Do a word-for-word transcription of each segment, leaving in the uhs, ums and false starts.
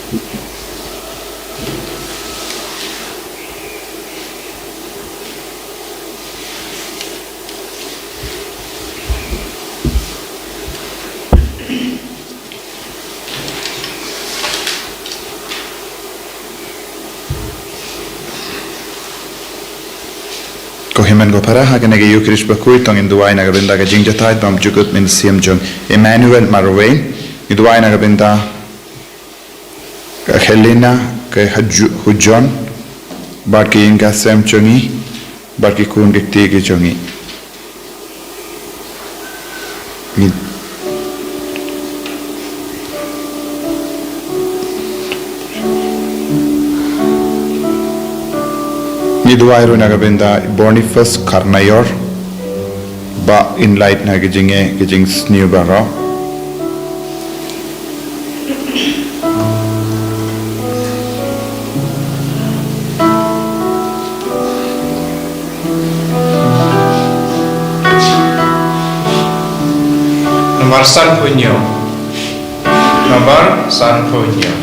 Ko hynmen ko para, ha kane ka Ïukharist bakhuid to ngin duwai na ka bynta ka jingjahthait bymjukut mynsiem jong Emmanuel Marwein. Ngi duwai na ka bynta ka Helena, ka Haju-, Hujon, bad ki ïing ki sem jong ngi, bad ki khun ki kti ki jong ngi. Ngi, ngi duwai ruh na ka bynta Boniface Karnaior, ba in lait na ka jingeh, ka jingsniew baroh. Nombar sanphew hynñiew. Nombar sanphew hynñiew.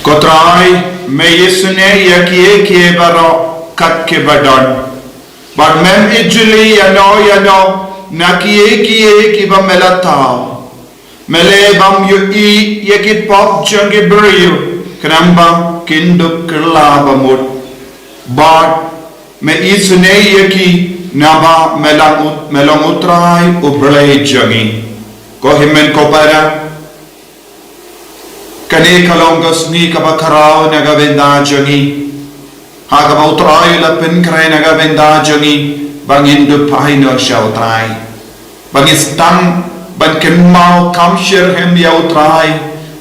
Ko Trai, me isynei ïa kiei kiei baroh kat kiba don. Bad mem ijli ïano ïano na kiei kiei kiba me la thaw. Me leh bam ïohi ïa ki pop jong ki briew, khnang ba kin dup kylla bamut. Bad me isynei ïa ki naba me long u, me long u Trai u Blei jong ngi. Ko hynmen ko para, kane ka long ka sngi kaba khraw na ka bynta jong ngi. Ha kaba u Trai u la pynkhreh na ka bynta jong ngi ba ngin dup phai noh sha u Trai. Ba ngin sdang ban kynmaw kam shitrhem ïa u Trai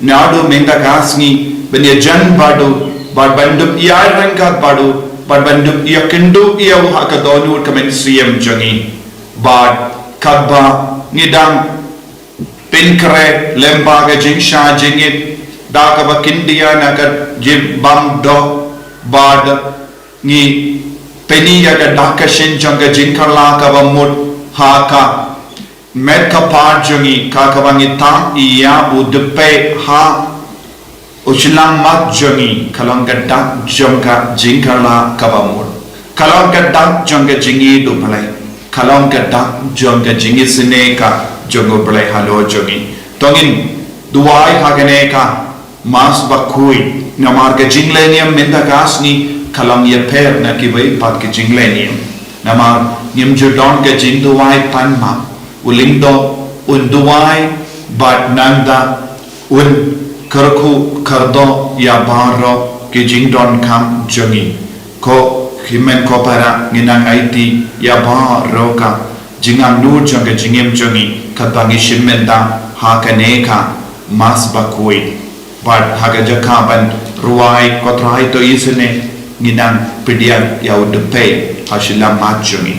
naduh mynta ka sngi, ban ïajan bad u, bad ban dup ïaryngkat bad u, bad ban dup ïakynduh ïa u ha ka dohnud ka mynsiem jong ngi. Bad katba ngi dang pynkhreh lem bad ka jingshah jingit da kaba khyndiat na ka jingbymdoh, bad ngi pyni ïa ka dak ka shin jong ka jingkylla kaba mut ha ka met ka phad jong ngi, ka kaba ngi tang ïa u dpei ha u shyllangmat jong ngi, ka long ka dak jong ka jingkylla kaba mut. Ka long ka dak jong ka jingïeit u Blei. Ka long ka dak jong ka jingisynei ka jong u Blei halor jong ngi. To ngin duwai ha kane ka Mass bakhuid, namar ka jingleh niam mynta ka sngi ka long ïapher na kiwei pat ki jingleh niam. Namar ngim ju don ka jingduwai pan map, u lyngdoh un duwai bad nangta un kyrkhu kyrdoh ïa baroh ki jingdonkam jong ngi. Ko hynmen ko para, ngi nang aiti ïa baroh ka jingangnud jong ka jingim jong ngi katba ngi shim bynta ha kane ka Mass bakhuid. Bad ha ka jaka ban rwai, ko Trai to isynei, ngi nang pdiang ïa u dpei ha shyllangmat jong ngi.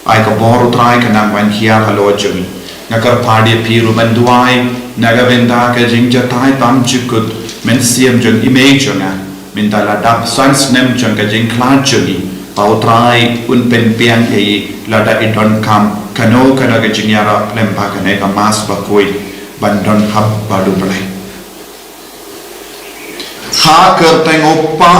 Ai ka bor u Trai ka nang ban hiar halor jong ngi. Nga kyrpad ïa phi ruh ban duwai na ka bynta ka jingjahthait bymjukut mynsiem jong i mei jong nga. Mynta la dap san snem jong ka jingkhlad jong i, ba u Trai un pynbiang ïa i lada i donkam kano kano ka jingïarap lyngba kane ka Mass bakhuid ban don hap bad u Blei. Ha ka kyrteng u Kpa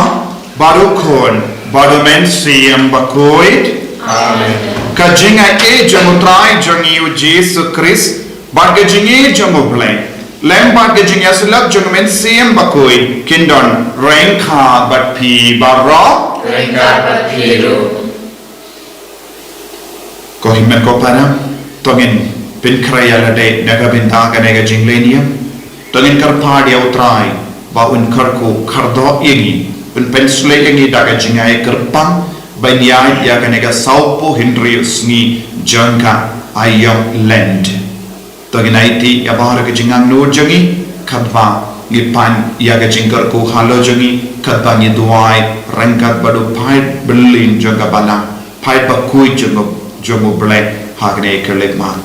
bad u Khun bad u Mynsiem Bakhuid. Amen. Ka jingaiei jong u Trai jong ngi u Jisu Khrist bad ka jingïeit jong u Blei lem bad ka jingïasyllok jong u Mynsiem Bakhuid kin don ryngkat bad phi baroh. Ryngkat bad phi ruh. Ko hynmen ko para, to ngin pynkhreh ïa lade na ka bynta kane ka jingleh niam. To ngin kyrpad ïa u Trai ba un kyrkhu kyrdoh ïa ngi, un pynshlei ïa ngi da ka jingaiei kyrpang ban ïaid ïa kane ka sawphew hynriew sngi jong ka aïom Lent. To ngin aiti ïa baroh ka jingangnud jong ngi katba ngi pan ïa ka jingkyrkhu halor jong ngi, katba ngi duwai ryngkat bad u paid byllien jong ka balang, paid bakhuid jong u, jong u Blei ha kane ka leit mat.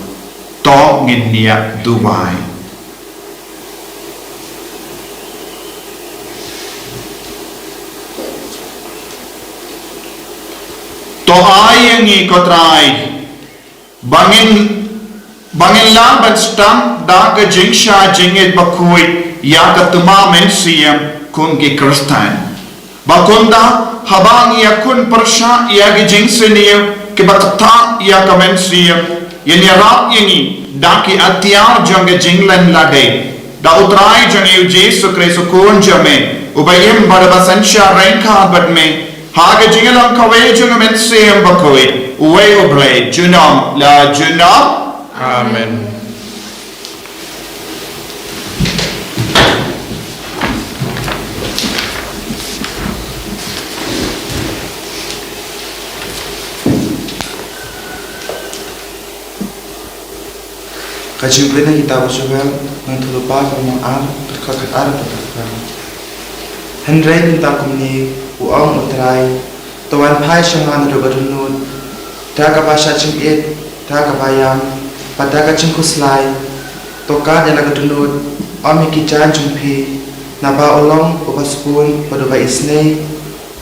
To ngin ïa duwai. To ai ïa ngi ko Trai ba ngin, ba ngin lah ban sdang da ka jingshah jingit bakhuid ïa ka thma mynsiem kum ki Khristan. Ba kumta haba ngi ïakhun pyrshah ïa ki jingsniew kiba ktah ïa ka mynsiem, ïa ngi, ïarap ïa ngi da ki atiar jong ka jinglen lade. Da u Trai jong ngi u Jisu Khrist u Khun jong me, uba im bad uba synshar ryngkat bad me, ha ka jingïalang kawei jong u Mynsiem Bakhuid, uwei u Blei junom la junom. Amen. Ka jingpule na kitab u Joel, nangthoh lypa, ka lynnong ar, dkhot khatar bad khatar. Hynrei mynta kumne, u ong u Trai, to wan phai sha nga naduh ka dohnud, da kaba shah jingit, da kaba ïam, bad da ka jingkhuslai, to kad ïa la ka dohnud, ym ïa ki jaiñ jong phi, naba u long uba sbun bad uba isynei,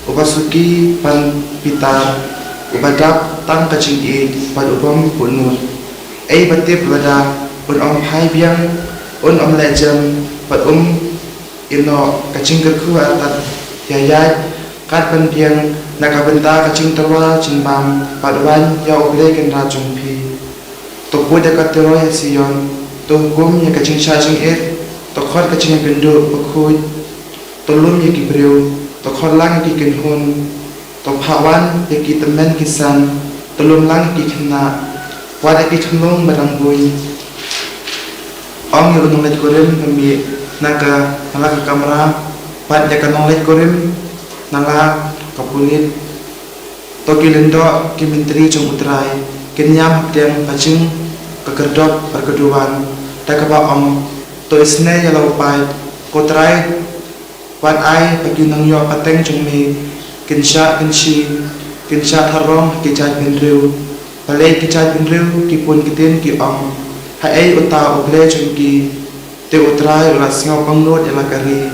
uba suki ban bitar, uba dap tang ka jingïeit bad u bym buhnud. Ei ba tip lada un ym phai biang, un ym leh jem, bad um ïehnoh ka jingkyrkhu artat ïaid kat ban biang na ka bynta ka jingtyrwa jingbam bad waiñ ïa U Blei Kynrad jong phi. To put ïa ka tyrwa ïa Sion, to hukum ïa ka jingshah jingit, to khot ka jingïakynduh bakhuid, to lum ïa ki briew, to khot lang ïa ki kynhun, to phah wan ïa ki tymmen ki san, to lum lang ïa ki khynnah, wad ïa ki khynlung ba dang buiñ. Ong ïa u nongleit kurim ba mih na ka, na la ka kamra, bad ïa ka nongleit kurim na la ka pulit. To ki lyngdoh ki myntri jong u Trai kin ïam hapdeng ka jing ka khyrdop bad ka duwan, da kaba ong, to isynei ïa la u paid, ko Trai, wat ai ba ki nongïoh pateng jong me kin shah kin shi, kin shah tharrong ha ki jaitbynriew. Balei ki jaitbynriew ki bun ktien ki ong, haei uta U Blei jong ki? Te u Trai u la sngew pangnud ïa la ka ri,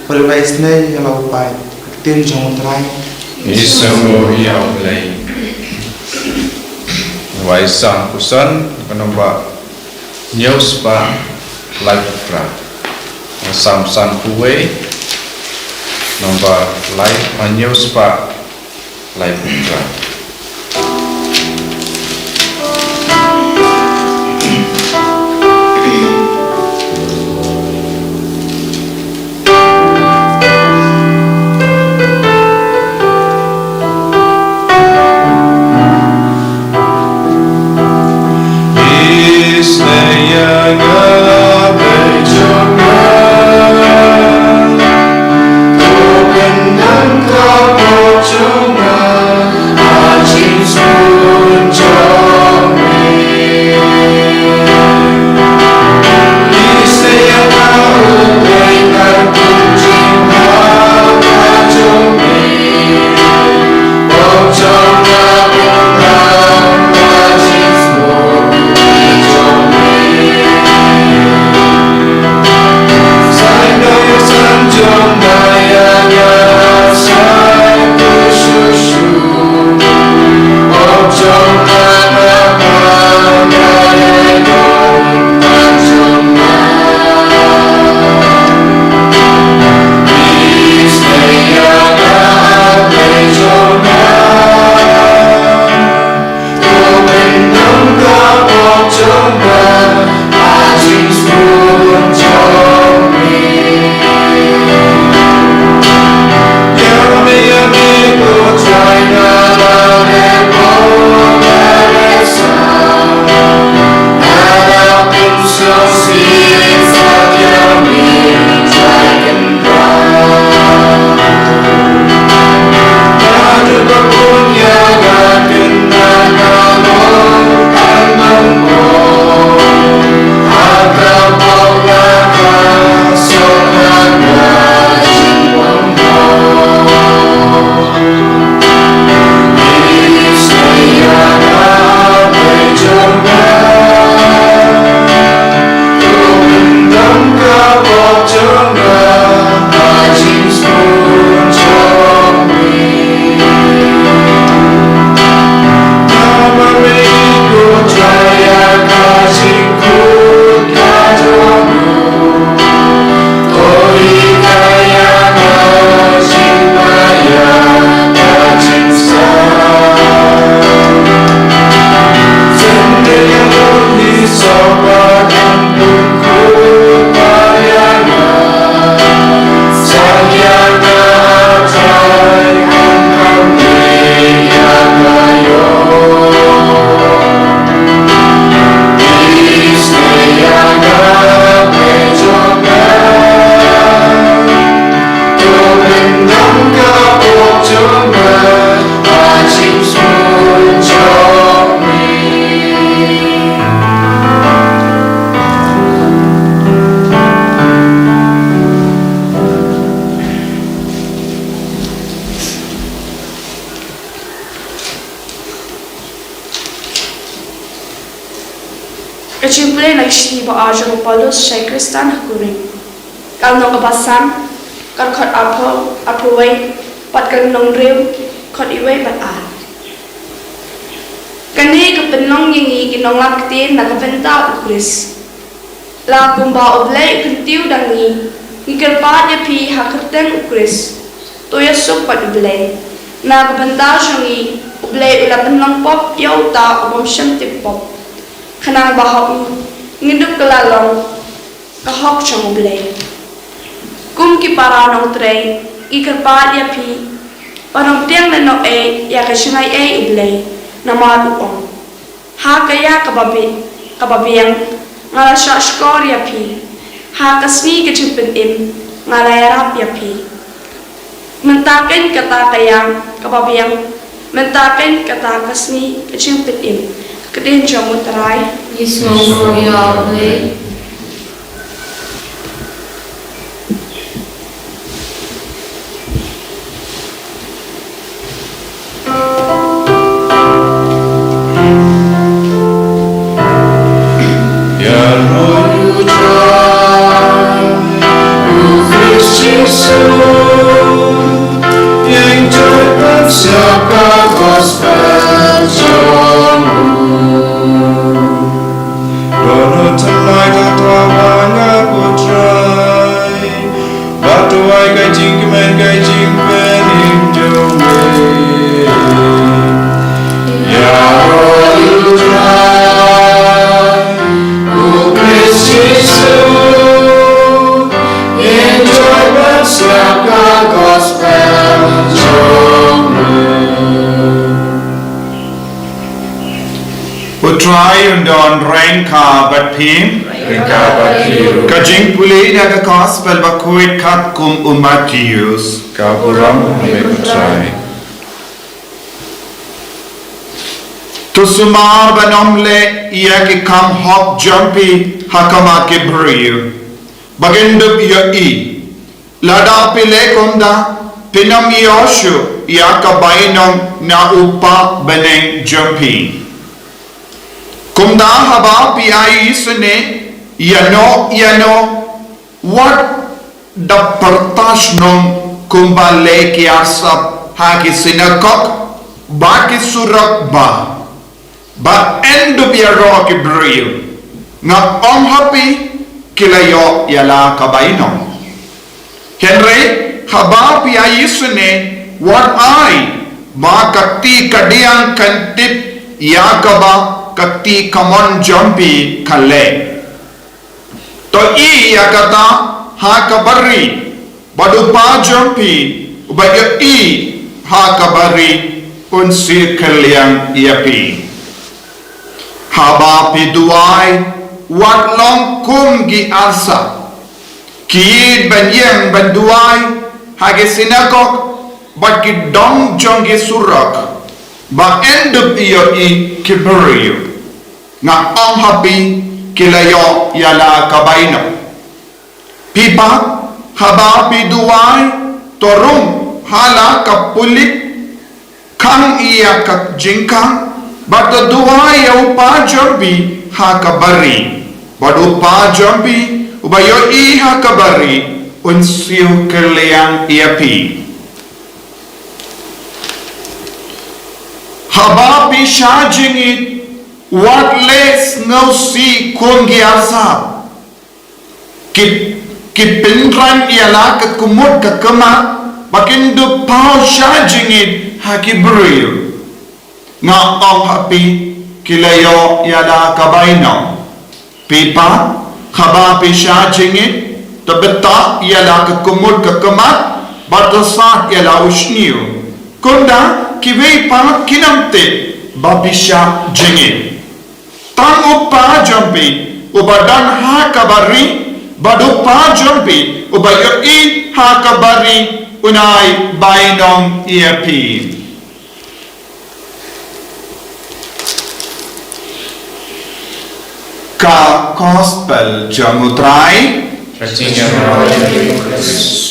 bad u la isynei ïa la u paid. Ka ktien jong u Trai. Ïa u Blei. Wai sang puson, ka nombar hynñiew spah laiphew phra. Sam san puwei, nombar lai, hynñiew spah laiphew phra. Shithi ba ar jong u Paulus sha ki Khristan ha Korinth. Ka lynnong kaba san, ka dkhot arphew, arphew wei, bad ka lynnong hynriew, dkhot wei bad ar. Kane ka pynlong ïa ngi ki nonglad ktien na ka bynta u Khrist. La kumba U Blei u kyntiew da ngi, ngi kyrpad ïa phi ha kyrteng u Khrist. To ïasuk bad U Blei. Na ka bynta jong ngi, U Blei u la pynlong pop ïa uta u bym shym tip pop, khnang ba ha u ngin dup kylla long ka hok jong U Blei. Kum ki para nongtrei, ngi kyrpad ïa phi, ba ym pdiang lehnohei ïa ka jingaiei U Blei, namar u ong: Ha ka ïa kaba bi-, kaba biang nga la shahshkor ïa phi, ha ka sngi ka jingpynim nga la ïarap ïa phi. Mynta keiñ kata ka ïa kaba biang, mynta keiñ kata ka sngi ka jingpynim. Ka ktien jong U Trai. Ngi sngewnguh ïa U Blei. Bad to ai ka jingkmen ka jingpynim jong me. Ïa u Trai, u Khrist Jisu, enjoy ban siap ka gospel jong me. U Trai un don ryngkat bad phi. Ryngkat bad phi ruh. Ka jingpule na ka Gospel ba khuid katkum u Mathaios. Ka burom ha me ko Trai. To sumar ban ym leh ïa ki kam hok jong phi ha khmat ki briew, ba kin dup ïohi. Lada phi leh kumta, phin ym ïoh shuh ïa ka bainong na u Kpa bneng jong phi. Kumta haba phi ïa isynei ïano ïano, wat da pyrta shnong kumba leh ki arsap ha ki synagog bad ki surok ba, ba yn dup ïaroh ki briew. Nga ong ha phi, ki la ïoh ïa la ka bainong. Hynrei haba phi ïa isynei, wat ai ba ka kti kadiang kan tip ïa kaba ka kti kamon jong phi ka leh. To ïohi ïa kata ha kaba ri, bad u Kpa jong phi uba ïohi ha kaba ri un siew kylliang ïa phi. Haba phi duwai, wat long kum ki arsap. Ki ïeit ban ïeng ban duwai ha ki synagog bad ki dong jong ki surok, ba yn dup ïohi ki briew. Nga ong ha phi, ki la ïoh ïa la ka bainong. Phi pat, haba phi duwai, to rung ha la ka pule, khang ïa ka jingkhang, bad to duwai ïa u Kpa jong phi ha kaba ri. Bad u Kpa jong phi uba ïohi ha kaba ri un siew kylliang ïa phi. Haba phi shah jingïeit, wat leh sngewsih kum ki arsap. Ki, ki pynrang ïa la ka kmut ka khmat, ba kin dup paw shah jingïeit ha ki briew. Nga ong ha phi, ki la ïoh ïa la ka bainong. Phi pat, haba phi shah jingïeit, to btah ïa la ka kmut ka khmat, bad to sat ïa la u shñiuh. Kumta, kiwei pat kin ym tip ba phi shah jingïeit. Tang u Kpa jong phi uba don ha kaba ri, bad u Kpa jong phi uba ïohi ha kaba ri, un ai bainong ïa phi. Ka Gospel jong u Trai. Ka jingïaroh ïa u Khrist.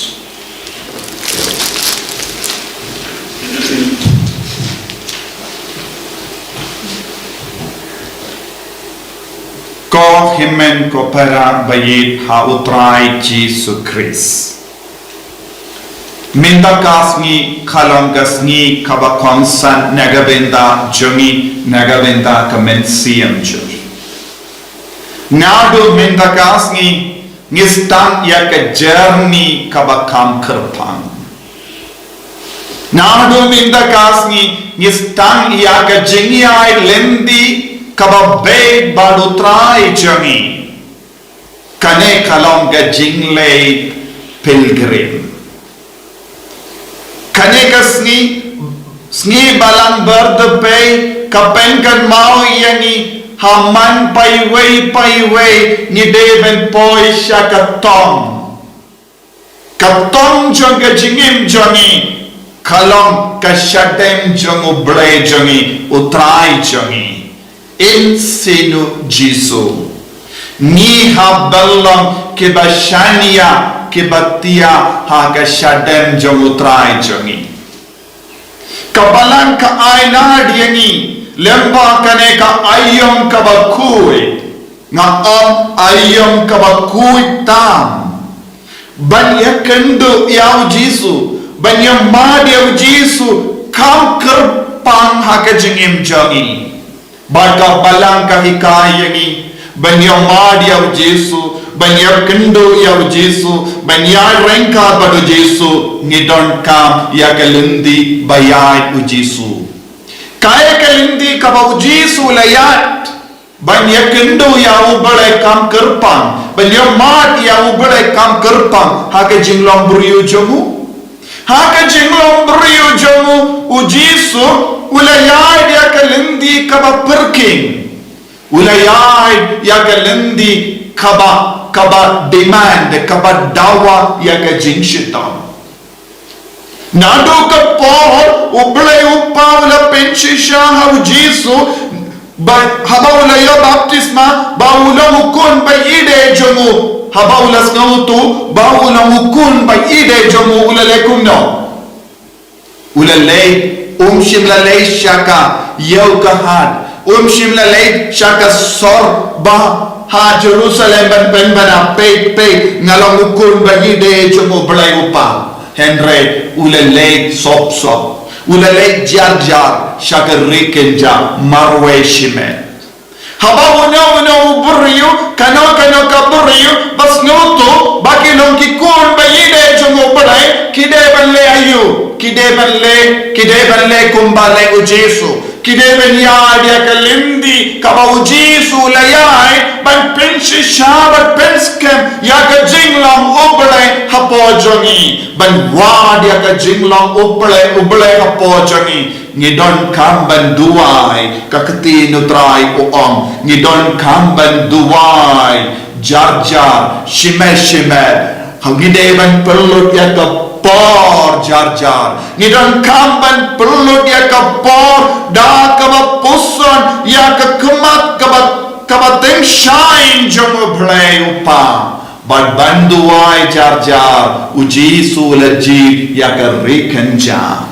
Ko Hynmen ko para ba ïeit ha U Trai Jisu Khrist. Mynta ka sngi ka long ka sngi kaba kongsan na ka bynta jong ngi, na ka bynta ka mynsiem jong ngi. Naduh mynta ka sngi ngi sdang ïa ka journey kaba kham kyrpang. Naduh mynta ka sngi ngi sdang ïa ka jingïaid lynti kaba beit bad U Trai jong ngi. Kane ka long ka jingleit pilgrim. Kane ka sngi, sngi Balang Bar Dpei ka pynkynmaw ïa ngi ha man paiwei paiwei ngi dei ban poi sha ka tong. Ka tong jong ka jingim jong ngi ka long ka shadem jong U Blei jong ngi, U Trai jong ngi. Yn siew Jisu. Ngi hap ban long kiba shaniah, kiba tiah ha ka shadem jong U Trai jong ngi. Ka Balang ka ai lad ïa ngi lyngba kane ka aïom kaba khuid. Nga ong aïom kaba khuid tam. Ban ïakynduh ïa U Jisu, ban ïamad ïa U Jisu kham kyrpang ha ka jingim jong ngi. Bad ka Balang ka hikai ïa ngi ban ïamad ïa U Jisu, ban ïakynduh ïa U Jisu, ban ïaid ryngkat bad U Jisu, ngi donkam ïa ka lynti ba ïaid U Jisu. Kaei ka lynti kaba U Jisu u la ïaid? Ban ïakynduh ïa U Blei kham kyrpang, ban ïamad ïa U Blei kham kyrpang ha ka jinglong briew jong u. Ha ka jinglong briew jong u, U Jisu u la ïaid ïa ka lynti kaba pyrkhing. U la ïaid ïa ka lynti kaba, kaba demand, kaba dawa ïa ka jingshitom. Naduh ka por U Blei U Kpa u la pynshisha ha U Jisu, ba, haba u la ïoh baptisma, ba u long u khun ba ïeit jong u, haba u la sngewthuh ba u long u khun ba ïeit jong u, u la leh kumno? U la leit, um shym la leit sha ka ïew ka hat, um shym la leit sha ka sor ba ha Jerusalem ban pynbna, peit, peit, nga long u khun ba ïeit jong U Blei U Kpa. Hynrei u la leit sop sop, u la leit jar jar sha ka ri kynja marwei shimet. Haba uno uno u briew, kano kano ka briew ba sngewthuh ba ki long ki khun ba ïeit jong U Blei, ki dei ban leh aïu? Ki dei ban leh, ki dei ban leh kumba leh U Jisu. Ki dei ban ïaid ïa ka lynti kaba U Jisu u la ïaid, ban pynshisha, ban pynskhem ïa ka jinglong U Blei hapoh jong ngi, ban wad ïa ka jinglong U Blei, U Blei hapoh jong ngi. Ngi donkam ban duwai, ka ktien U Trai u ong, ngi donkam ban duwai jar jar, shimet shimet. Ngi dei ban pynlut ïa ka por jar jar. Ngi donkam ban pynlut ïa ka por da kaba puson ïa ka khmat kaba, kaba tyngshaiñ jong U Blei U Kpa. Bad ban duwai jar jar, U Jisu u la jied ïa ka ri kynja.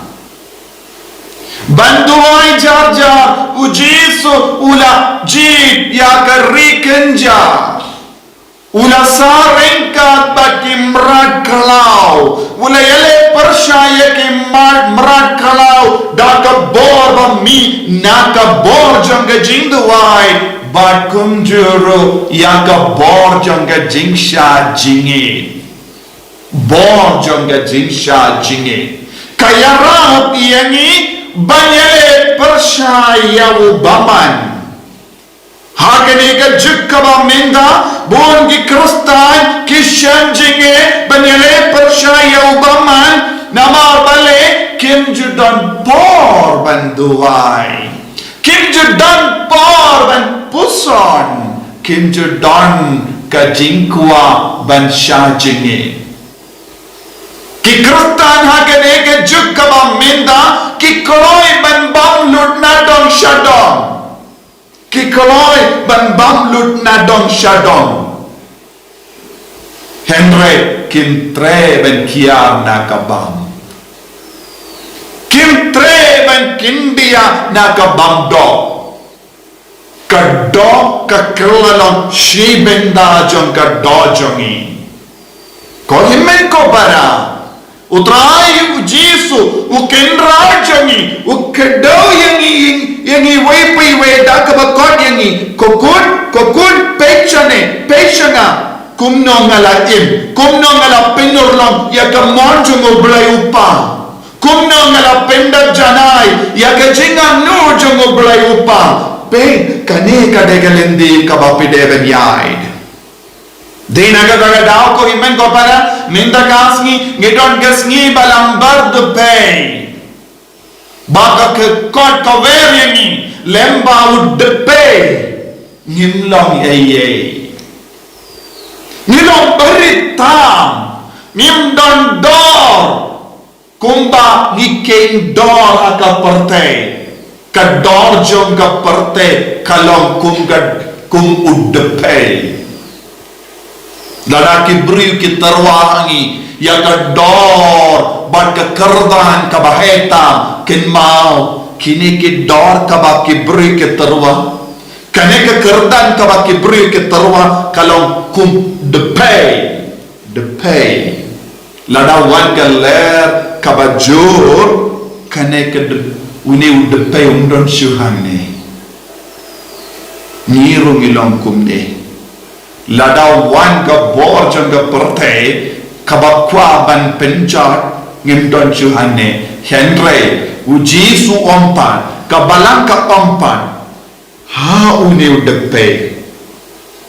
Ban duwai jar jar, U Jisu u la jied ïa ka ri kynja. U la sah ryngkat bad ki mrad khlaw. U la ïaleh pyrshah ïa ki mrad, mrad khlaw da ka bor ba mih na ka bor jong ka jingduwai, bad kumjuh ruh ïa ka bor jong ka jingshah jingit. Bor jong ka jingshah jingit ka ïarap ïa ngi ban ïaleh pyrshah ïa u bymman. Ha kane ka juk kaba mynta, bun ki Khristan ki shem jingeh ban ïaleh pyrshah ïa u bymman, namar balei? Kim ju don por ban duwai. Kim ju don por ban puson. Kim ju don ka jingkwah ban shah jingeh. Ki Khristan ha kane ka juk kaba mynta ki kloi ban bam lut na dong sha dong. Ki kloi ban bam lut na dong sha dong. Hynrei kim treh ban kiar na ka bam. Kim treh ban kyndiah na ka bam doh. Ka dor ka kylla long shi bynta jong ka dor jong ngi. Ko hynmen ko para, U Trai U Jisu, U Kynrad jong ngi, u kdew ïa ngi, ïa ngi wei pa wei da kaba kot ïa ngi. Ko khun, ko khun, peit shane, peit sha nga. Kumno nga la im, kumno nga la pynurlong ïa ka mon jong U Blei U Kpa. Kumno nga la pyndap janai ïa ka jingangnud jong U Blei U Kpa. Peit, kane ka dei ka lynti kaba phi dei ban ïaid. Dei na kata ka daw ko hynmen ko para, mynta ka sngi ngi don ka sngi ba langbar dpei. Ba ka kot ka wer ïa ngi, lem ba u dpei, ngim long ei ei. Ngi long barit tam, ngim don dor. Kumba ngi kheiñ dor ha ka pyrthei, ka dor jong ka pyrthei ka long kum ka, kum u dpei. Lada ki briew ki tyrwa ha ngi ïa ka dor bad ka kyrdan kaba heh tam, kynmaw, kine ki dor kaba ki briew ki tyrwa, kane ka kyrdan kaba ki briew ki tyrwa ka long kum dpei. Dpei. Lada wan ka lyer kaba jur, kane ka dp-, une u dpei um don shuh hangne. Ngi ruh ngi long kumne. Lada wan ka bor jong ka pyrthei kaba kwah ban pynjot, ngim don shuh hangne. Hynrei U Jisu u ong pat, ka Balang ka ong pat, ha une u dpei,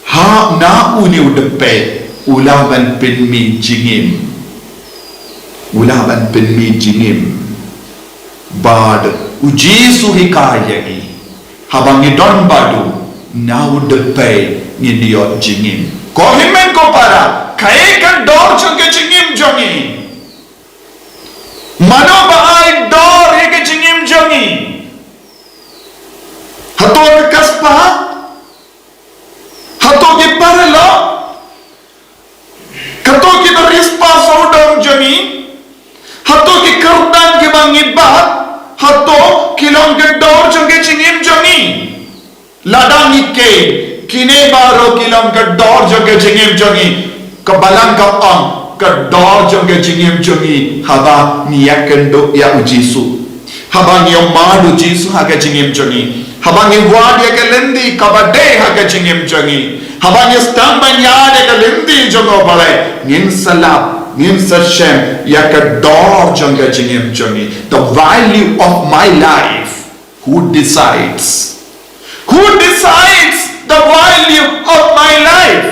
ha na une u dpei u lah ban pynmih jingim. U lah ban pynmih jingim. Bad U Jisu u hikai ïa ngi, haba ngi don bad u, na u dpei ngin ïoh jingim. Ko hynmen ko para, kaei ka dor jong ka jingim jong ngi? Mano ba ai dor ïa ka jingim jong ngi? Hato ka spah? Hato ki paralok? Hato kiba riewspah sawdong jong ngi? Hato ki kyrdan kiba ngi bat? Hato ki long ka dor jong ka jingim jong ngi? Lada ngi kheiñ, kine baroh ki long ka dor jong ka jingim jong ngi, ka Balang ka ong, ka dor jong ka jingim jong ngi haba ngi ïakynduh ïa U Jisu. Haba ngi ïohmad U Jisu ha ka jingim jong ngi. Haba ngi wad ïa ka lynti kaba dei ha ka jingim jong ngi. Haba ngi sdang ban ïaid ïa ka lynti jong U Blei, ngin sa lap, ngin sa shem ïa ka dor jong ka jingim jong ngi. The value of my life. Who decides? Who decides the value of my life?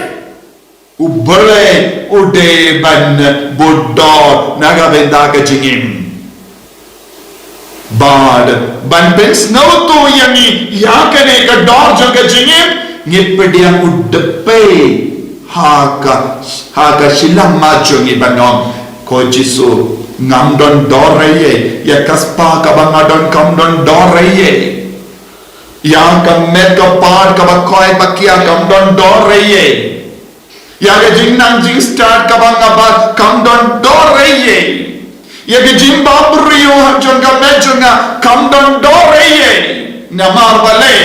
U Blei u dei ban bud dor na ka bynta ka jingim. Bad ban pynsngewthuh ïa ngi ïa kane ka dor jong ka jingim, ngi pdiang u dpei ha ka, ha ka shilliang jong ngi ban ong, ko Jisu, ngam don dor ei ei, ïa ka spah kaba nga don kam don dor ei ei. Ïa ka met ka phad kaba khoi ba khia kam don dor ei ei. Ïa ka jingnang jingstad kaba nga bat kam don dor ei ei. Ïa ka jingbabriew ha jong ka met jong nga kam don dor ei ei. Namar balei?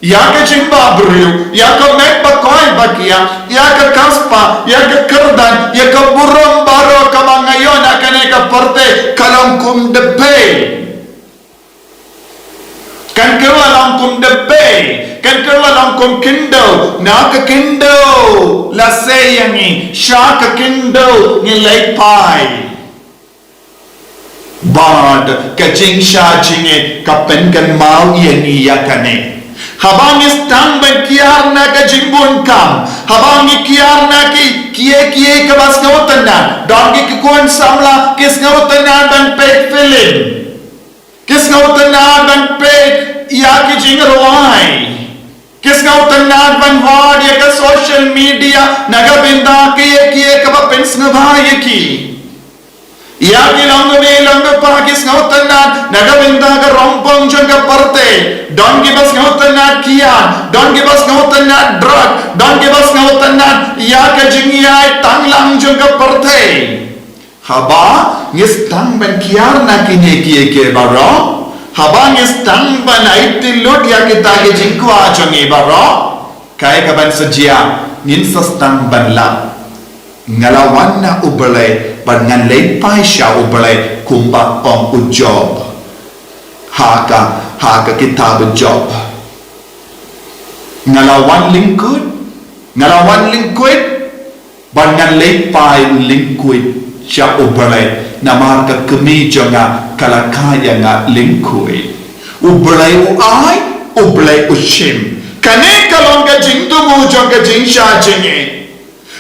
Ïa ka jingbabriew, ïa ka met ba khoi ba khia, ïa ka spah, ïa ka kyrdan, ïa ka burom baroh kaba nga ïoh na kane ka pyrthei ka long kum dpei. Kan kylla long kum dpei, kan kylla long kum khyndew, na ka khyndew la sei ïa ngi, sha ka khyndew ngi leit phai. Bad ka jingshah jingit ka pynkynmaw ïa ngi ïa kane. Haba ngi sdang ban kiar na ka jingbun kam, haba ngi kiar na ki, kiei kiei kaba sngewtynnad, don ki, ki khun samla ki sngewtynnad ban peit film. Ki sngewtynnad ban peit ïa ki jingrwai. Ki sngewtynnad ban wad ïa ka social media na ka bynta kiei kiei kaba pynsngewbha ïa ki. Ïa ki longkmie longkpa ki sngewtynnad na ka bynta ka rongpong jong ka pyrthei. Don kiba sngewtynnad kiad, don kiba sngewtynnad drug, don kiba sngewtynnad ïa ka jingïai tanglang jong ka pyrthei. Haba ngi sdang ban kiar na kine kiei kiei baroh, Haba ngi sdang ban aiti lut ïa kita ki jingkwah jong ngi baroh, kaei kaban sa jia? Ngin sa sdang ban lap, nga la wan na U Blei bad ngan leit phai sha U Blei, kumba ong u Job ha ka, ha ka kitab Job. Nga la wan lyngkhuid, nga la wan lyngkhuid, bad ngan leit phai lyngkhuid sha U Blei, namar ka kmie jong nga ka la kha ïa nga lyngkhuid. U Blei u ai, U Blei u shim. Kane ka long ka jingthmu jong ka jingshah jingim.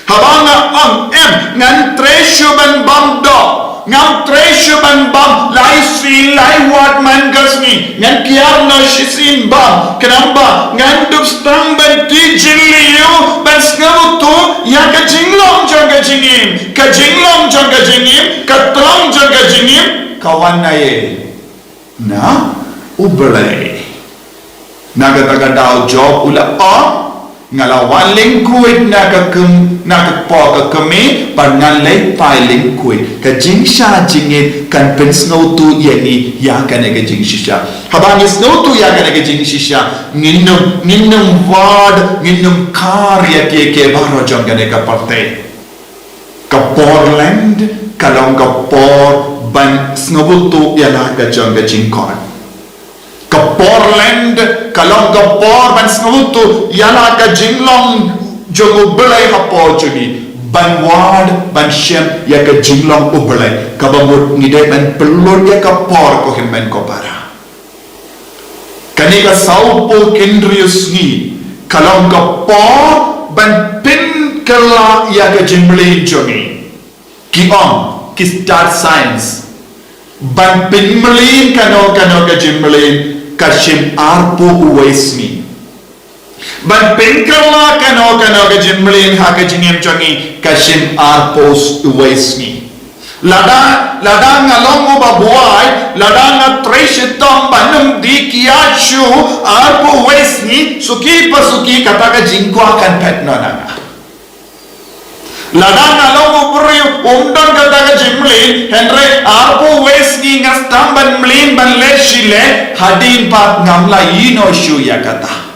Haba nga ong em, ngan trei shuh ban bam doh, ngan trei shuh ban bam lai sien lai wat man ka sngi, ngan kiar noh shisien bam, khnang ba ngan dup sdang ban tih jylliew ban sngewthuh ïa ka jinglong jong ka jingim, ka jinglong jong ka jingim, ka thrang jong ka jingim ka wan na ei. Na U Blei. Na kata ka daw Job u la ong, nga la wan lyngkhuid na ka kem, na ka kpoh ka kmie, bad ngan leit phai lyngkhuid. Ka jingshah jingim kan pynsngewthuh ïa ngi ïa kane ka jingshisha. Haba ngi sngewthuh ïa kane ka jingshisha, ngin ym, ngin ym wad, ngin ym kar ïa kiei kiei baroh jong kane ka pyrthei. Ka por lent ka long ka por ban sngewthuh ïa la ka jong ka jingkhot. Ka por lent ka long ka por ban sngewthuh ïa la ka jinglong jong U Blei hapoh jong ngi, ban wad, ban shem ïa ka jinglong U Blei. Kaba mut ngi dei ban pynlut ïa ka por, ko hynmen ko para. Kane ka sawphew hynriew sngi ka long ka por ban pynkylla ïa ka jingmlien jong ngi. Ki ong, ki stad science, ban pynmlien kano kano ka jingmlien ka shim arphew wei sngi. Ban pynkylla kano kano ka jingmlien ha ka jingim jong ngi ka shim arphew wei sngi. Lada, lada nga long uba buaid, lada nga trei shitom ban ym die kiad shuh arphew wei sngi, suki pa suki kata ka jingkwah kan phet noh na nga. Lada nga long u briew um don kata ka jingmlien, hynrei arphew wei sngi nga sdang ban mlien ban leh shi leh, hadien pat ngam lah ïehnoh shuh ïa kata.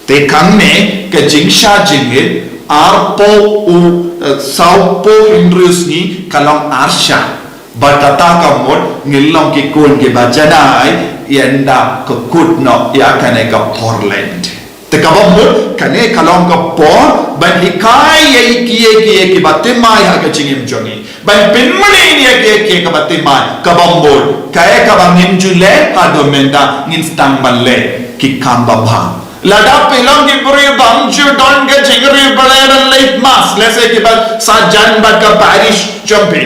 Te hangne ka jingshah jingit arphew, eh, sawphew hynriew sngi ka long arshah. Bad kata ka mut ngin long ki khun kiba janai ynda ka kut noh ïa kane ka por lent. Te kaba mut kane ka long ka por ban hikai ïa kiei kiei kiba thymmai ha ka jingim jong ngi. Ban pynmlien ïa kiei kiei kiba thymmai, kaba mut kaei kaba ngim ju leh haduh mynta ngin sdang ban leh ki kam babha. Lada phi long ki briew bym ju don ka jingriewblei ban leit mass, lehse kiba sajan bad ka parish jong phi,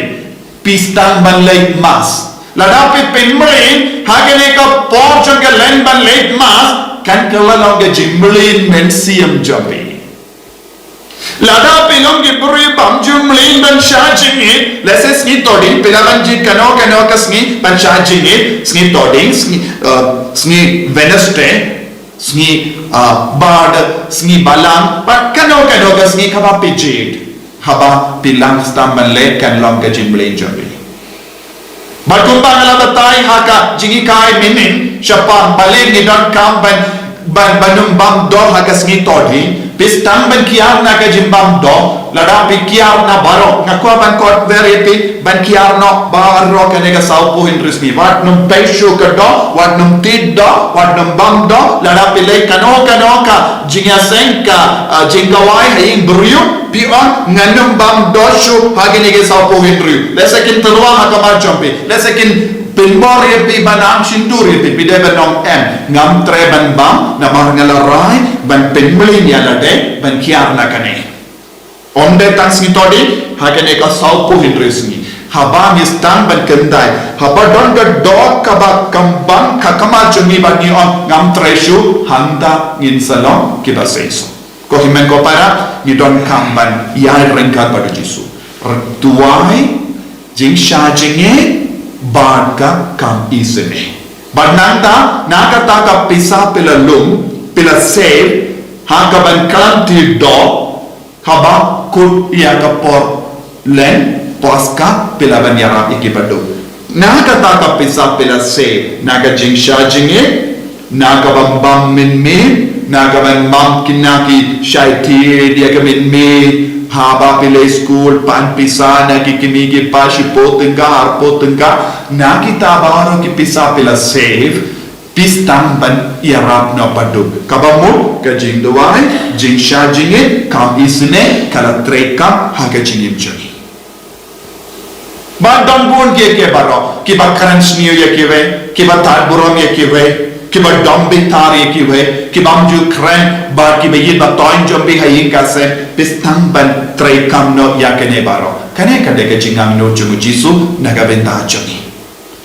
phi sdang ban leit mass. Lada phi pynmlien ha kane ka por jong ka lent ban leit mass, kan kylla long ka jingmlien mynsiem jong phi. Lada phi long ki briew bym ju mlien ban shah jingit, lehse sngi Thohdieng phi lah ban jied kano kano ka sngi ban shah jingit, sngi Thohdieng, sngi, eh, sngi Wednesday, sngi, eh, Baroh, sngi Balang, bad kano kano ka sngi kaba phi jied. Haba phi lah sdang ban leh kan long ka jingmlien jong phi. Bad kumba nga la batai ha ka jinghikai mynhynnin shaphang balei ngi donkam ban, ban, ban ym bam doh ha ka sngi Thohdieng, phi sdang ban kiar na ka jingbam doh. Lada phi kiar na baroh, nga kwah ban khot wer ïa phi ban kiar noh baroh kane ka sawphew hynriew sngi. Wat nym pei shuh ka doh, wat nym tied doh, wat nym bam doh. Lada phi leh kano kano ka jingïaseng, ka, ah, jingkhawai ha ïing briew, phi ong ngan nym bam doh shuh ha kine ki sawphew hynriew. Lehse kin tyrwa ha ka mar jong phi, lehse kin pynbor ïa phi ban am sindur ïa phi, phi dei ban ong em, ngam treh ban bam namar nga la rai ban pynmlien ïa lade ban kiar na kane. Ym dei tang sngi Thohdieng, ha kane ka sawphew hynriew sngi. Haba ngi sdang ban kyntait, haba don ka doh kaba kam bang ha ka mar jong ngi bad ngi ong ngam treh shuh, hangta ngin sa long kiba seisoh. Ko hynmen ko para, ngi donkam ban ïaid ryngkat bad u Jisu. Duwai, jingshah jingit bad ka kam isynei. Bad nangta, na kata ka pisa phi la lum, phi la save ha kaban khlem tied doh, haba kut ïa ka por lent, Paska, phi lah ban ïarap ïa kiba duk. Na kata ka pisa phi la save, na ka jingshah jingit, na ka bam bam mynmiet, na ka bam bam kine ki shai thied ïa ka mynmiet, haba phi leit skul pan pisa na ki kmie ki kpa shiphew tyngka arphew tyngka, na kita baroh ki pisa phi la save, phi sdang ban ïarap noh baduk. Kaba mut ka jingduwai, jingshah jingit, kam isynei, ka la treikam ha ka jingim jong ngi. Ba don bun kiei kiei baroh, kiba kren sniew ïa kiwei, kiba tad burom ïa kiwei, kiba dom bitar ïa kiwei, kiba ym ju kren, bad kiba ïeit ba toiñ jong phi ha ïing ka sem, phi sdang ban treikam noh ïa kine baroh. Kane ka dei ka jingangnud jong u Jisu na ka bynta jong ngi.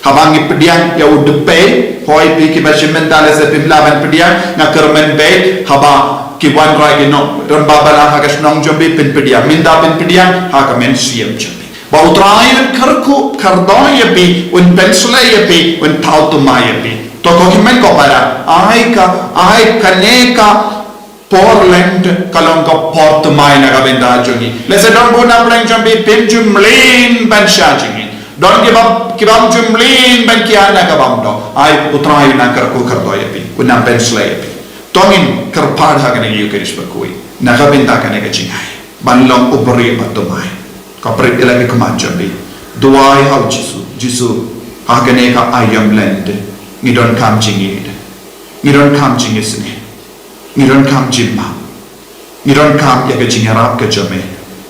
Haba ngi pdiang ïa u dpei, hooid phi kiba shim bynta lehse phim lah ban pdiang, nga kyrmen beit, haba ki wanrah ki nongrem balang ha ka shnong jong phi phin pdiang, mynta phin pdiang ha ka mynsiem jong phi. Ba U Trai un kyrkhu kyrdoh ïa phi, un pynshlei ïa phi, un thaw thymmai ïa phi. To ko hynmen ko para, ai ka, ai kane ka por lent ka long ka por thymmai na ka bynta jong ngi. Lehse don bun na pdeng jong phi phim ju mlien ban shah jingit. Don kiba, kiba ym ju mlien ban kiar na ka bym doh. Ai U Trai un nang kyrkhu kyrdoh ïa phi, un nang pynshlei ïa phi. To ngin kyrpad ha kane ka Eucharist bakhuid na ka bynta kane ka jingai ban long u briew ba thymmai. Ka pyrshah ïa la ki khmat jong phi. Duwai ha u Jisu, Jisu, ha kane ka aïom lent ngi donkam jingïeit, ngi donkam jingisynei, ngi donkam jingmap, ngi donkam ïa ka jingïarap ka jong me.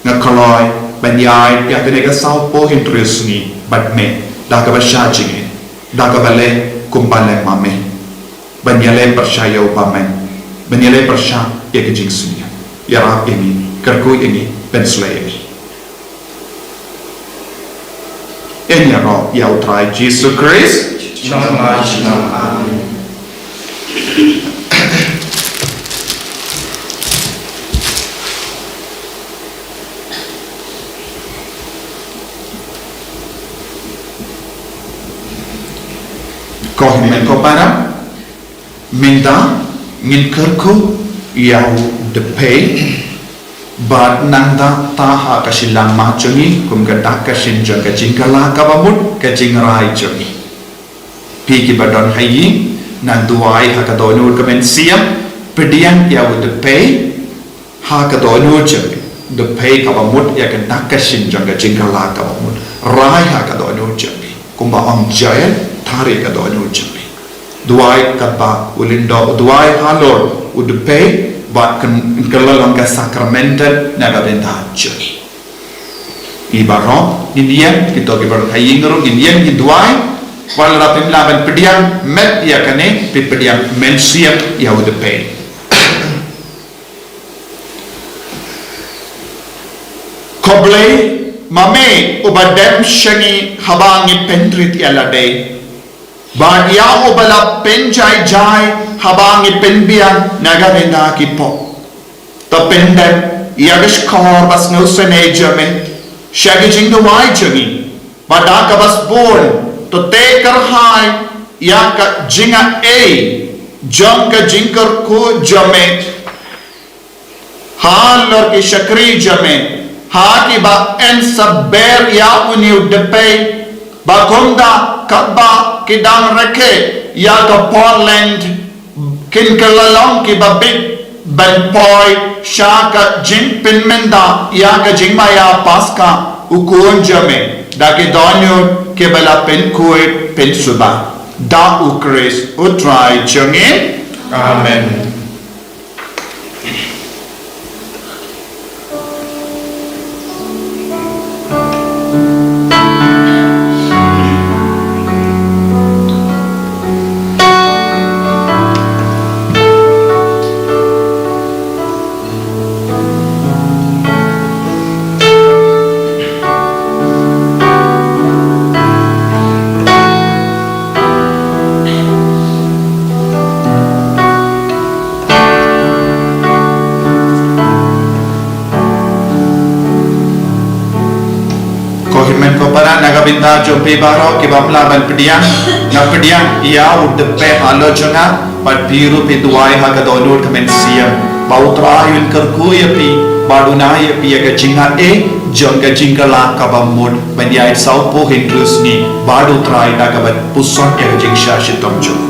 Nga kloi ban ïaid ïa kane ka sawphew hynriew sngi bad me da kaba shah jingit, da kaba leh kumba leh ma me, ban ïaleh pyrshah ïa u bymman, ban ïaleh pyrshah ïa ka jingsniew. Ïarap ïa ngi, kyrkhu ïa ngi, pynshlei ïa ngi. Ngin ïaroh ïa U Trai Jisu Khrist. Amen. Ko hynmen ko para, mynta ngin kyrkhu ïa u dpei, bad nangta ha ka shilliang ma jong ngi kum ka dak ka shin jong ka jingkylla kaba mut, ka jingrai jong ngi. Phi kiba don ha ïing, nang duwai ha ka dohnud ka mynsiem, pdiang ïa u dpei ha ka dohnud jong phi. Dpei kaba mut ïa ka dak ka shin jong ka jingkylla kaba mut. Rai ha ka dohnud jong phi. Kumba ong Joel, thari ka dohnud jong phi. Duwai katba u lyngdoh, duwai halor u dpei, bad kan, kan long ka sakrament na ka bynta jong ngi. Ngi baroh ngin ïeng, kito kiba don ha ïing ruh ngin ïeng, ngin duwai. Wat la phim lah ban pdiang met ïa kane, phi pdiang mynsiem ïa u dpei. Ko Blei, ma me uba dem sha ngi haba ngi pynrit ïa lade, bad ïa uba la pynjai jai haba ngi pynbiang na ka bynta ki pop. To pyndep ïa ka shkor ba sngewsynei jong me sha ka jingduwai jong ngi, ba da kaba sbun to teh kyrhai ïa ka jingaiei jong ka jingkyrkhu jong me halor ki shakri jong me, ha kiba yn saber ïa une u dpei, ba kumta kaba ki dang rakhe ïa ka por lent, kin kylla long kiba bit ban poi sha ka jingpynmynta ïa ka jingmaïa Paskha u Khun jong me, da ki dohnud kiba la pynkhuid pynsuba. Da U Khrist U Trai jong ngi. Amen. Ko hynmen ko para, na ka bynta jong phi baroh kiba ym lah ban pdiang, nga pdiang ïa u dpei halor jong nga, bad phi ruh phi duwai ha ka dohnud ka mynsiem ba U Trai un kyrkhu ïa phi, bad un ai ïa phi ïa ka jingaiei Jong ka jingkylla kaba mut ban ïaid sawphew hynriew sngi bad U Trai da kaba puson ïa ka jingshah shitom jong u.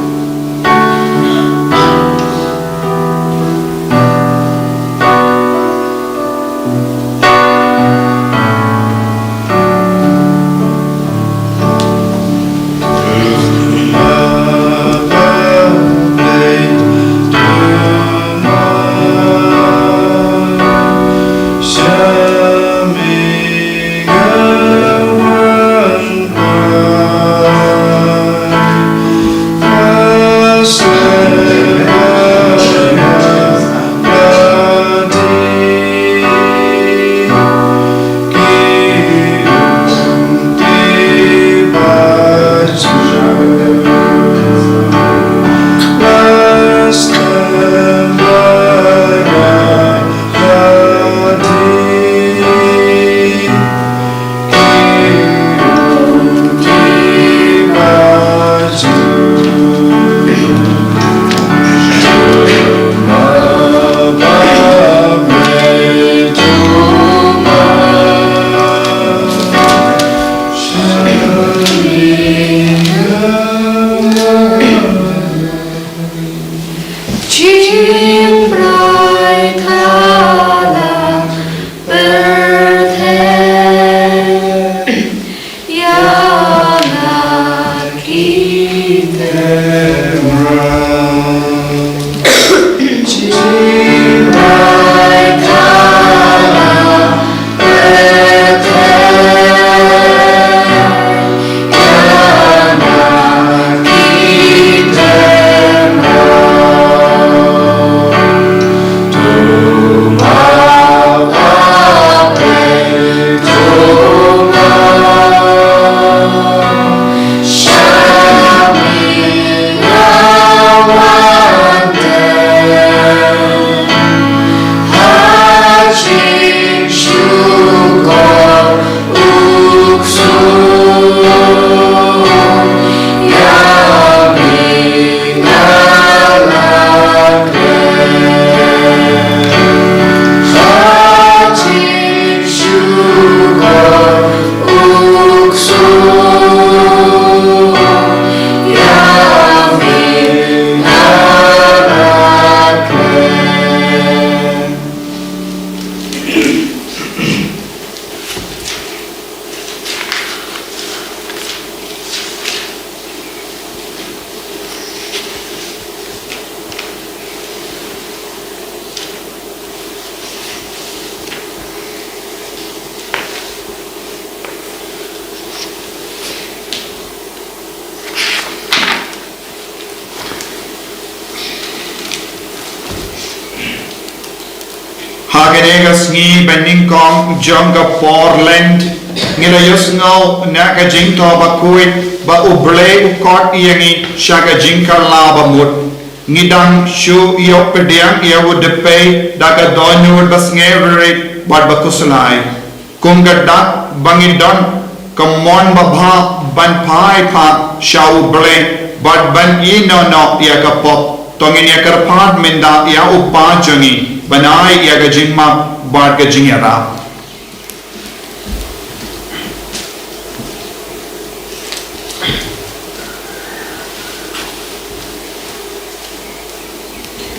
Ha kane ka sngi ba nyngkong jong ka por Lent, ngi la ïohsngew na ka jingthoh bakhuid ba U Blei u khot ïa ngi sha ka jingkylla ba mut. Ngi dang shu ïoh pdiang ïa u da pei da ka dohnud ba sngewrit bad ba khuslai. Kum ka dak ba ngi don ka mon babha ban phai pat sha U Blei bad ban ïehnoh noh ïa ka pop. To ngin ïa kyrpad mynta ïa U Kpa jong ngi ban ai ïa ka jingmap bad ka jingïarap.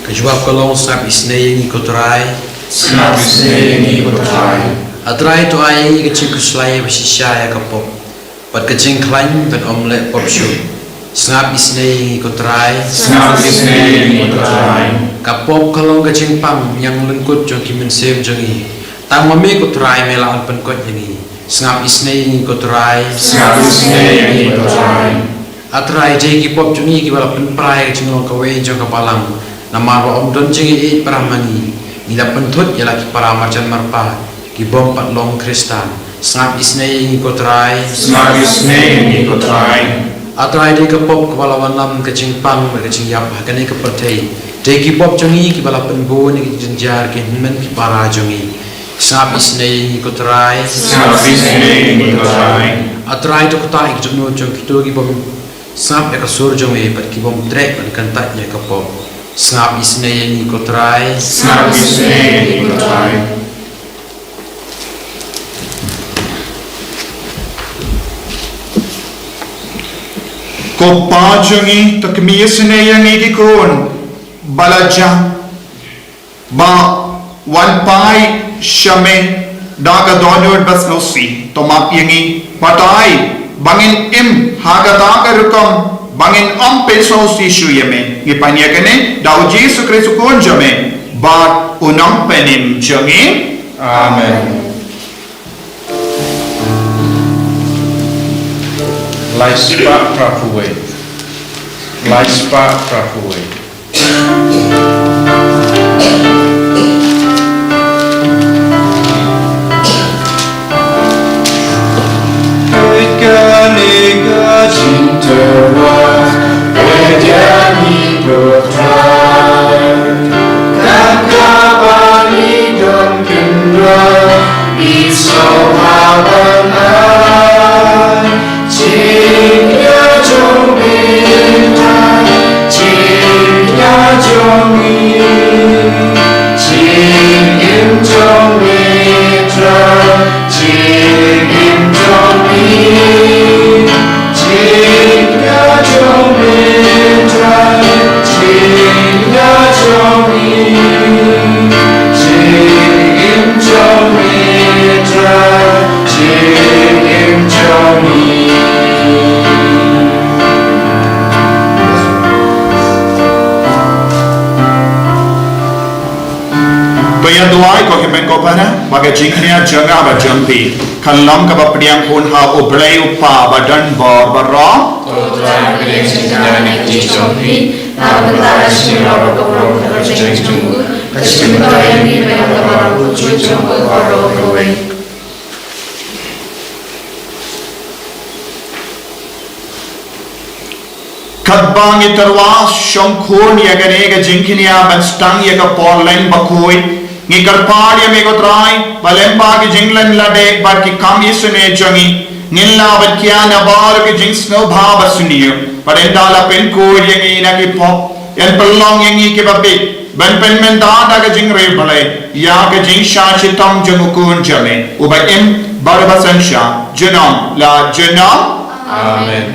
Ka jubab ka long, sngap isynei ïa ngi ko Trai. Sngap isynei ïa ngi ko Trai. A Trai, to ai ïa ngi ka jingkhuslai ba shisha ïa ka pop bad ka jingkhlaiñ ban ym leh pop shuh. Sngap isynei ïa ngi ko Trai. Sngap isynei ïa ngi ko Trai. Ka pop ka long ka jingpang ñianglyngkut jong ki mynsiem jong ngi. Tang ma me ko Trai me la pynkhuid ïa ngi. Sngap isynei ïa ngi ko Trai. Sngap isynei ïa ngi ko Trai. A Trai, dei ki pop jong ngi kiba la pynpra ïa ka jinglong kawei jong ka balang. Namar ba ym don jingïeit para ma ngi, ngi la pynthut ïa la ki para marjan marpa kiba ym pat long Khristan. Sngap isynei ïa ngi ko Trai. Sngap isynei ïa ngi ko Trai. A Trai, dei ka pop kaba la wanlam ka jingpang bad ka jingïap ha kane ka pyrthei. Dei ki pop jong ngi kiba la pynbun ïa ki jingjia ki hynmen ki para jong ngi. Sngap isynei ïa ngi ko Trai. Sngap isynei ïa ngi ko Trai. A Trai, to ktah ïa ki dohnud jong kito ki bym sngap ïa ka sur jong me bad ki bym treh ban kyntait ïa ka pop. Sngap isynei ïa ngi ko Trai. Sngap isynei ïa ngi ko Trai. Ko Pa jong ngi, to khmih isynei ïa ngi ki khun ba la jah, ba wan phai sha me da ka dohnud ba sngewsih. To map ïa ngi, batai ba ngin im ha kata ka rukom ba ngin ym pynsngewsih shuh ïa me. Ngi pan ïa kane da u Jisu Khrist u Khun jong me bad u Nongpynim jong ngi. Amen. Lai spah phra phew wei. Lai spah phra phew wei. Kane ka jingtyrwa, ka jingtyrwa, ka kaba ngi don kynrad, ngi sngewbha ban ai jingkyrkhu jong ngi, jingkyrkhu jong ngi, jingim jong ngi Trai, jingim jong ngi, jingkyrkhu jong ngi Trai, jingkyrkhu jong ngi, jingim jong ngi Trai, jingim jong ngi. To ïa duwai, ko hynmen ko para, ba ka jingkhynñiat jong nga bad jong phi kan long kaba pdiang khun ha U Blei U Kpa badonbor baroh. To Trai, pdiang jingkhynñiat jong phi ha ka bynta ka jingïaroh ka burom ka jingim jong u, ka jingim jong ngi bad ka baroh jong u baroh kawei. Katba ngi tyrwa shongkhun ïa kane ka jingkhynñiat ban sdang ïa ka por leng bakhuid, ngi kyrpad ïa me ko Trai ba lyngba ki jinglen lade bad ki kam isynei jong ngi, ngin lah ban kiar na baroh ki jingsngewbha basniew, bad ynda la pynkhuid ïa ngi na ki pop, yn pynlong ïa ngi kiba bieit ban pynmynta da ka jingriewblei ïa ka jingshah shitom jong U Khun jong me, uba im bad uba synshar junom la junom. Amen.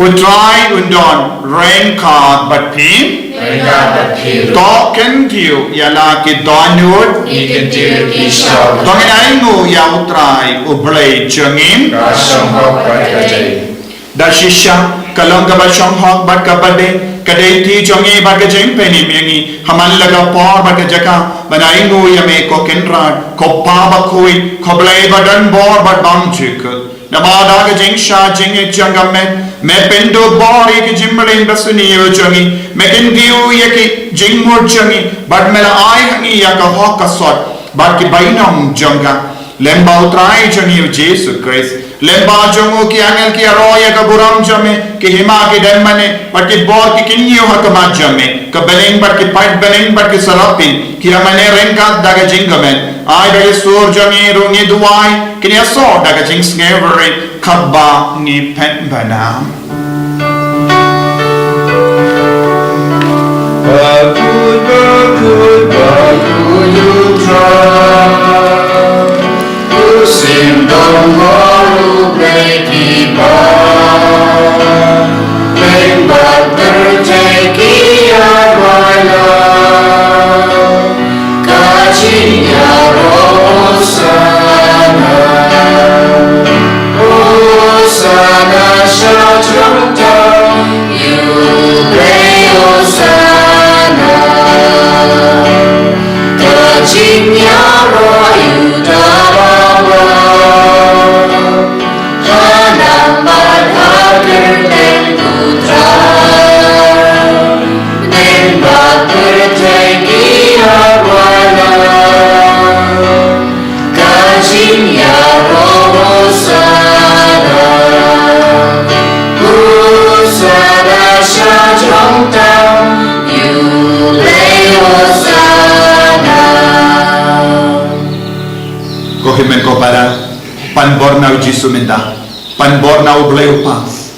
U Trai un don ryngkat bad phi. Ryngkat bad phi. To kyntiew ïa la ki dohnud. Ngi kyntiew ïa ki sha U Trai. To ngin ainguh ïa U Trai U Blei jong ngi. Ka shong hok bad ka dei. Da shisha ka long kaba shong hok bad kaba dei, ka dei kti jong ngi bad ka jingpynim ïa ngi ha man la ka por bad ka jaka ban ainguh ïa me ko Kynrad, ko Pa bakhuid, ko Blei badonbor bad bymjukut. Namar da ka jingshah jingit jong ka met, me pynduh bor ïa ki jingmlien basniew jong ngi, me kyntiew ïa ki jingmut jong ngi, bad me la ai ha ngi ïa ka hok ka sot bad ki bainong jong ka. Lyngba U Trai jong ngi U Jisu Khrist, lyngba jong u ki angel ki ïaroh ïa ka burom jong me, ki hima ki dem mane bad ki bor ki kynñiew ha khmat jong me. Ka bneng bad ki paidbneng bad ki seraphin ki ïa mane ryngkat da ka jingkmen. Ai ba ki sur jong ngi ruh ngi duwai kin ïasoh da ka jingsngewrit katba ngi phet bynta. Bakhuid, bakhuid, bakhuid U Trai, u symbol bor u Blei ki paidbah, lyngba pyrthei ki ïaroh ïa la ka jingïaroh Hosana. Hosana sha jrong tam ïa U Blei Hosana. Ka jingïaroh ïa U Trai. Ha nam bad ha kyrteng U Trai, bad pyrthei ki ïaroh ïa la ka jingïaroh Hosana. Hosana sha jrong tam ïa U Blei Hosana. Ko hynmen ko para, pan bor na U Jisu mynta. Pan bor na U Blei U Kpa,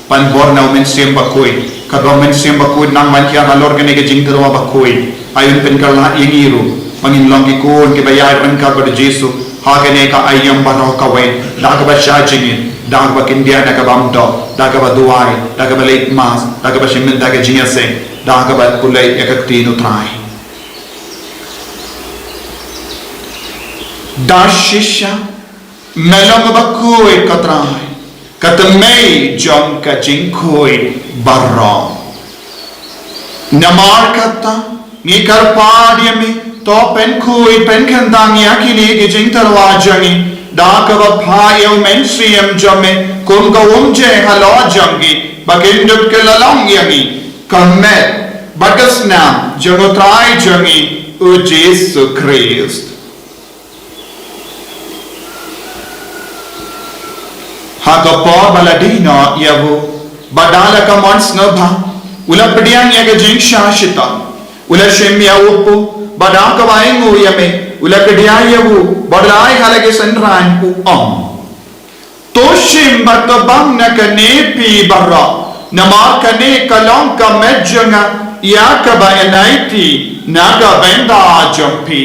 pan bor na U Mynsiem Bakhuid. Katba U Mynsiem Bakhuid nang ban hiar halor kane ka jingtyrwa bakhuid, ai un pynkylla ïa ngi ruh ba ngin long ki khun kiba ïaid ryngkat bad U Jisu, Ha kane ka aïom baroh kawei, da kaba shah jingim, da kaba kyndiah na ka bym doh, da kaba duwai, da kaba leit mass, da kaba shim bynta ka jingïaseng, da kaba pule ïa ka ktien U Trai. Da shisha me long uba khuid, ko Trai, ka tmei jong ka jingkhuid baroh. Namar kata, ngi kyrpad ïa me, to pynkhuid pynkhyndang ïa kine ki jingtyrwa jong ngi, da kaba phah ïa U Mynsiem jong me kum ka umjing halor jong ki, ba kin dup kylla long ïa ngi ka met bad ka snam jong U Trai jong ngi, U Jisu Khrist. Ha ka por ba la die noh ïa u, bad da la ka mon sngewbha, u la pdiang ïa ka jingshah shitom, u la shim ïa u kpu, bad da kaba ainguh ïa me, u la kdiah ïa u, bad u la ai ha la ki synran, u ong: To shim bad to bam na kane phi baroh, namar kane ka long ka met jong nga ïa kaba yn aiti na ka bynta jong phi.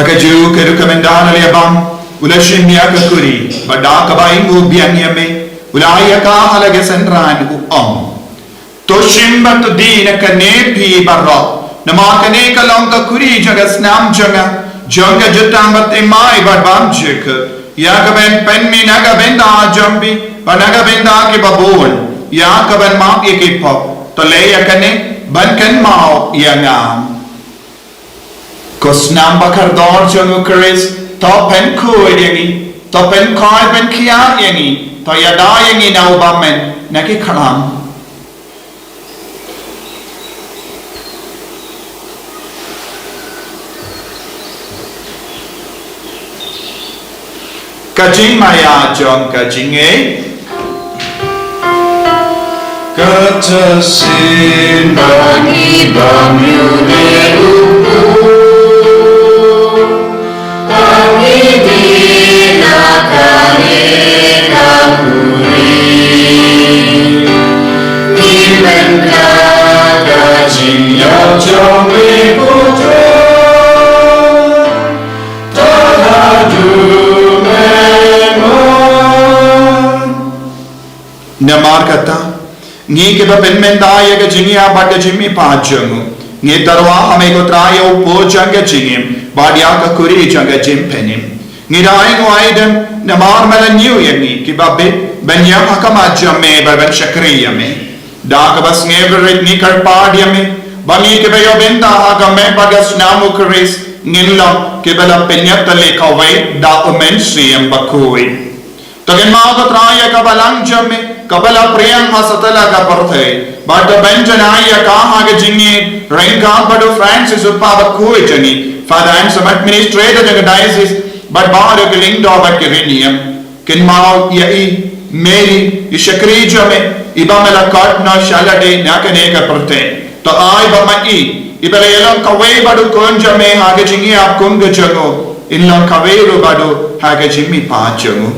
Ha kajuh ka rukom ynda la ïa bam, u la shim ïa ka kuri, bad da kaba ainguh biang ïa me, u la ai ïa ka ha la ki synran, u ong: To shim bad to die na kane phi baroh, namar kane ka long ka kuri jong ka snam jong nga, jong ka jutang bathymmai bad bymjukut, ïa kaba yn pynmih na ka bynta jong phi bad na ka bynta kiba bun, ïa kaban map ïa ki pop. To leh ïa kane ban kynmaw ïa nga. Ko snam ba kordor jong U Khrist, to pynkhuid ïa ngi, to pynkhuid pynkhiah ïa ngi, to ïada ïa ngi na u bymmen na ki khlam. Ka jingmaïa jong ka jingngeit. Kata shisien ba ngi bam ïa une u kpu, ba ngi die na kane ka kuri, ki men ka ka jingïap jong me, ko Trai. Namar kata, ngi kiba pynmynta ïa ka jingïap bad ka jingmihpat jong u, ngi tyrwa ha me ko Trai ïa u kpu jong ka jingim bad ïa ka kuri jong ka jingpynim. Ngi da ainguh aidem namar me la ñiew ïa ngi kiba bit ban ïap ha khmat jong me bad ban shakri ïa me. Da kaba sngewrit ngi kyrpad ïa me ba ngi kiba ïoh bynta ha ka met bad ka snam U Khrist ngin long kiba la pynïap tylli kawei da U Mynsiem Bakhuid. To kynmaw ko Trai ïa ka balang jong me kaba la pdiang ha satlak ka pyrthei, bad to pynjanai ïa ka ha ka jingïeit ryngkat bad u Francis u kpa bakhuid jong ngi, Father Anselm, administrator jong ka diocese, bad baroh ki lyngdoh bad ki riewniam. Kynmaw ïa i Mary, i shakri jong me, iba me la khot noh sha lade na kane ka pyrthei. To ai ba ma i, iba la ïalong kawei bad u Khun jong me ha ka jingïap kum ka jong u, in long kawei ruh bad u ha ka jingmihpat jong u.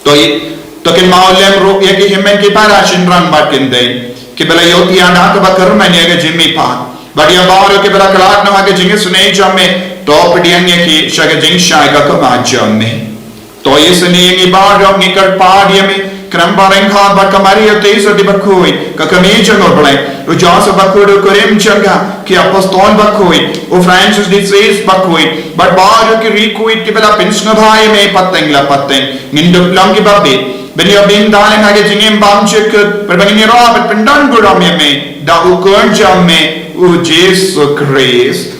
To i, to kynmaw lem ruh ïa ki hynmen ki para shynrang bad kynthei kiba la ïoh thiah da kaba kyrmen ïa ka jingmihpat, bad ïa baroh kiba la khlad noh ha ka jingisynei jong me, to pdiang ïa ki sha ka jingshai ka khmat jong me. To isynei ïa ngi baroh, ngi kyrpad ïa me, khnang ba ryngkat bad ka Maria Theisotti bakhuid, ka kmie jong U Blei, u Joseph bakhuid u kurim jong ka, ki apostol bakhuid, u Francis de Sales bakhuid, bad baroh ki riewkhuid kiba la pynsngewbha ïa me pateng la pateng, ngin dup long kiba bit ban ïoh bynta lem ha ka jingim bymjukut, bad ba ngin ïaroh bad pyndonburom ïa me da u Khun jong me, u Jisu Khrist.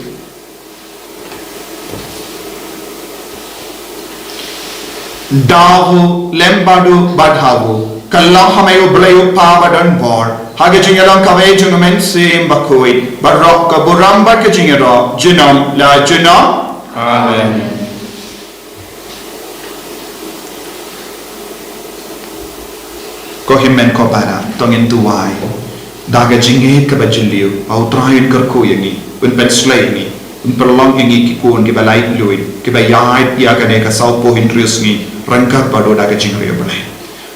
Da u lem bad u bad ha u, kylla ha me U Blei U Kpa badonbor, ha ka jingïalong kawei jong U Mynsiem Bakhuid, baroh ka burom bad ka jingïaroh junom la junom. Amen. Ko hynmen ko para, to ngin duwai. Da ka jingïeit kaba jylliew, ba U Trai un kyrkhu ïa ngi, un pynshlei ïa ngi. Pynlong ïa ngi ki khun kiba laitluid, kiba ïaid ïa kane ka sawphew hynriew sngi ryngkat bad u da ka jingriewblei.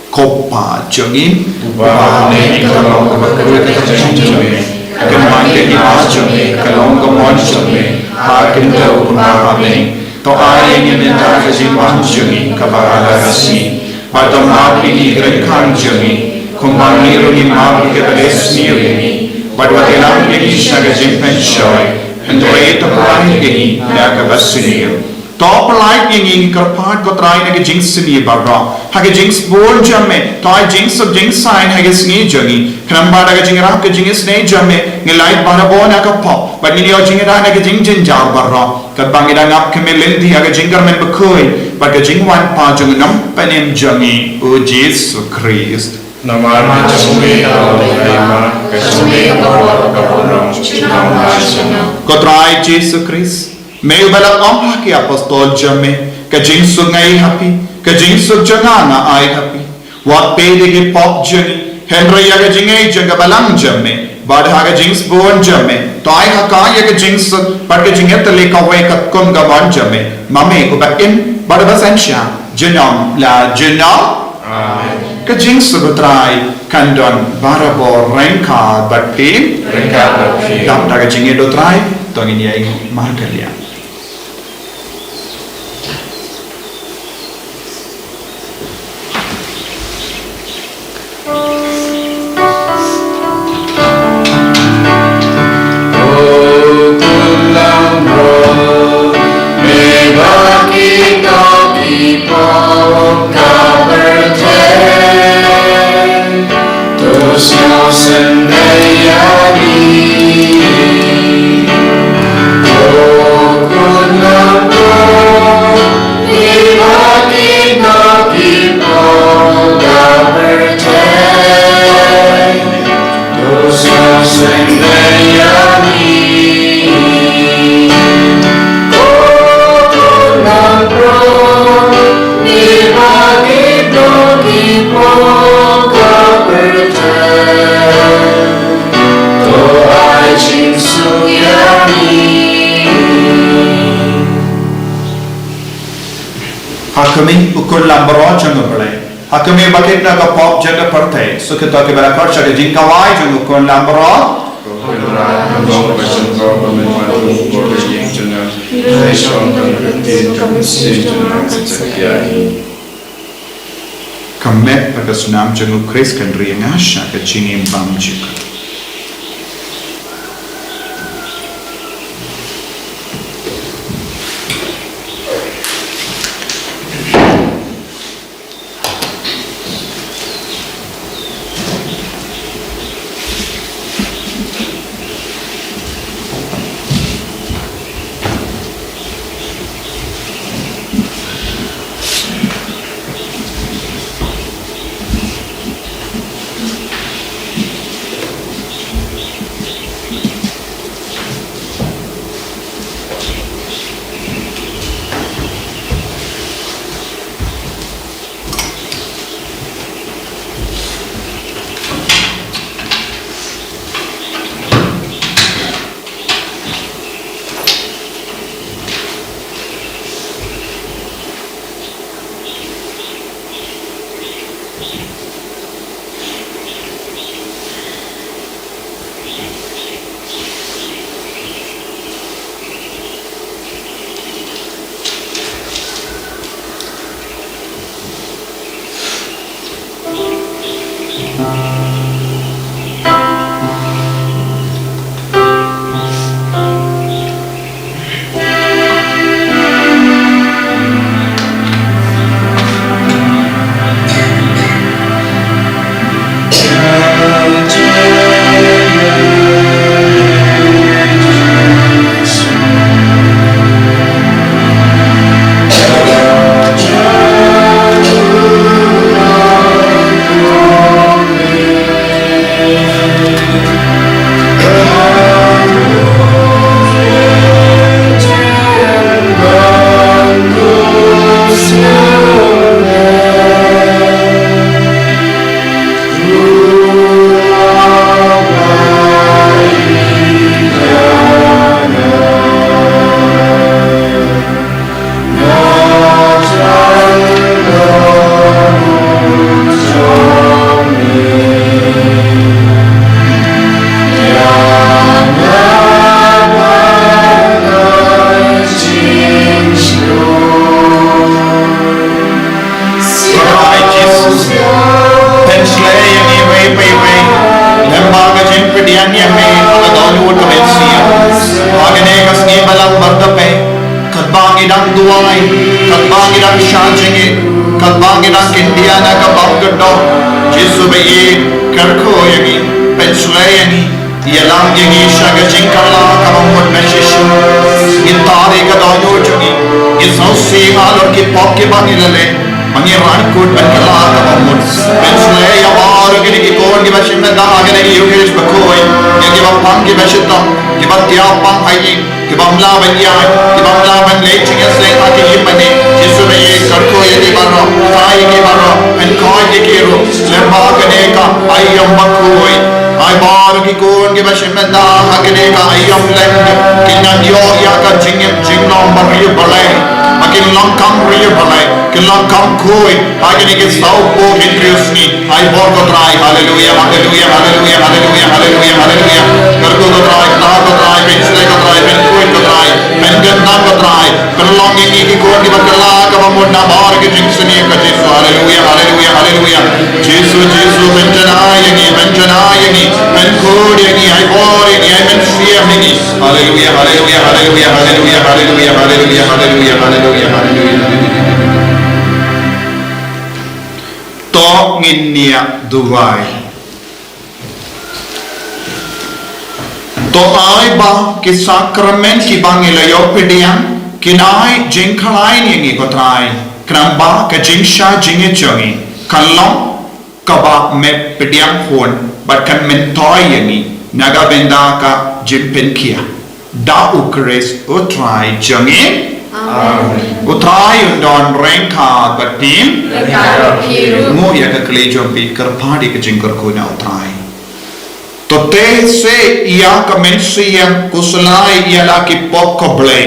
Ko Pa jong ngi, uba ha bneng, ka long ka bakordor ka jong me, ka kyrdan ka jong me, ka long ka mon jong me ha ka khyndew kumba ha bneng. To ai ïa ngi mynta ka jingbam jong ngi kaba ha ka sngi. Bad to map ïa ngi ki jingkam jong ngi, kumba ngi ruh ngi map ïa kiba la sniew ïa ngi. Bad wat ïalam ïa ngi sha ka jingpynshoi, hynrei to pyllait ïa ngi na kaba sniew. To pyllait ïa ngi, ngi kyrpad ko Trai, na ka jingsniew baroh. Ha ka jingsbun jong me, to ai jingsuk jingsaiñ ha ka sngi jong ngi. Khnang ba da ka jingïarap ka jingisynei jong me, ngin lait barabor na ka pop bad ngin ïoh jingïada na ka jingjynjar baroh. Katba ngi dang ap ka mylliem ïa ka jingkyrmen bakhuid bad ka jingwan pat jong u Nongpynim jong ngi, u Jisu Khrist. Namar ka jong me ka long ka hima, ka jong me ka bor, ka burom, junom la junom. Ko Trai Jisu Khrist, me uba la ong ha ki apostol jong me, ka jingsuk nga ai ha phi, ka jingsuk jong nga nga ai ha phi. Wat peit ïa ki pop jong ngi, hynrei ïa ka jingngeit jong ka balang jong me, bad ha ka jingsbun jong me, to ai ha ka ïa ka jingsuk bad ka jingïatylli kawei katkum ka mon jong me, ma me uba im bad uba synshar junom la junom. Amen. Ka jingsuk u Trai kan don barabor ryngkat bad phi. Ryngkat bad phi. Dap da ka jingngeit u Trai, to ngin ïai markylliang. Ha khmih, u khun lambaroh jong U Blei. Ha khmih, bakordor na ka pop jong ka pyrthei. Suk ïa kito kiba la khot sha ka jingkhawai jong u khun lambaroh. Ka met bad ka snam jong U Khrist kan ri ïa nga sha ka jingim bymjukut. Ïa me ha ka dohnud ka mynsiem ha kane ka sngi ba la bud, katba ngi dang duwai, katba ngi dang shah jingim, katba ngi dang kyndiah na ka bam ka doh. Jisu ba ïeit, kyrkhu ïa ngi, pynshlei ïa ngi, ïalam ïa ngi sha ka jingkylla kaba mut ba shisha. Ngi tari ka dohnud jong ngi, ngi sngewsih halor ki pop kiba ngi la leh. Ma ngi rankut ban kylla kaba mut. Pynshlei ïa baroh kine ki khun kiba shim bynta ha kane ka Eucharist bakhuid. Ïa kiba pang kiba shitom, kiba tiaw pang ha ïing, kiba ym lah ban ïaid, kiba ym lah ban leit jingïaseng ha ki ïing mane. Jisu ba ïeit, kyrkhu ïa ki baroh, phai ïa ki baroh, pynkhuid ïa ki ruh lyngba kane ka aïom bakhuid. Ai baroh ki khun kiba shim bynta ha kane ka aïom lem, kin nang ïoh ïa ka jingim jinglong ba riewblei. Ba kin long kam riewblei, kin long kam khuid ha kine ki sawphew hynriew sngi. Ai bor ko Trai. Haleluia, haleluia, haleluia, haleluia, haleluia, haleluia. Kyrkhu ko Trai, kyrkhu ko Trai, pynshlei ko Trai, pynkhuid ko Trai, pynkyndang ko Trai. Pynlong ïa ngi ki khun kiba kylla kaba mut na baroh ki jingsniew ka Jisu. Haleluia, haleluia, haleluia. Jisu, Jisu, pynjanai ïa ngi, pynjanai ïa ngi, pynkhuid ïa ngi, ai bor ïa ngi, ai mynsiem ïa ngi. Haleluia, haleluia, haleluia, haleluia, haleluia, haleluia, haleluia, haleluia, haleluia. To ngin ïa duwai. To ai ba ki sakramen kiba ngi la ïoh pdiang kin ai jingkhlaiñ ïa ngi ko Trai, khnang ba ka jingshah jingit jong ngi kan long kaba mep pdiang hun bad kan myntoi ïa ngi na ka bynta ka jingpynkhiah. Da u Khrist u Trai jong ngi. Amen. U Trai un don ryngkat bad phi. Ryngkat bad phi ruh. Nguh ïa ka kli jong phi, kyrpad ïa ka jingkyrkhu na u Trai. To teh seh ïa ka mynsiem khuslai ïa la ki pop ko Blei.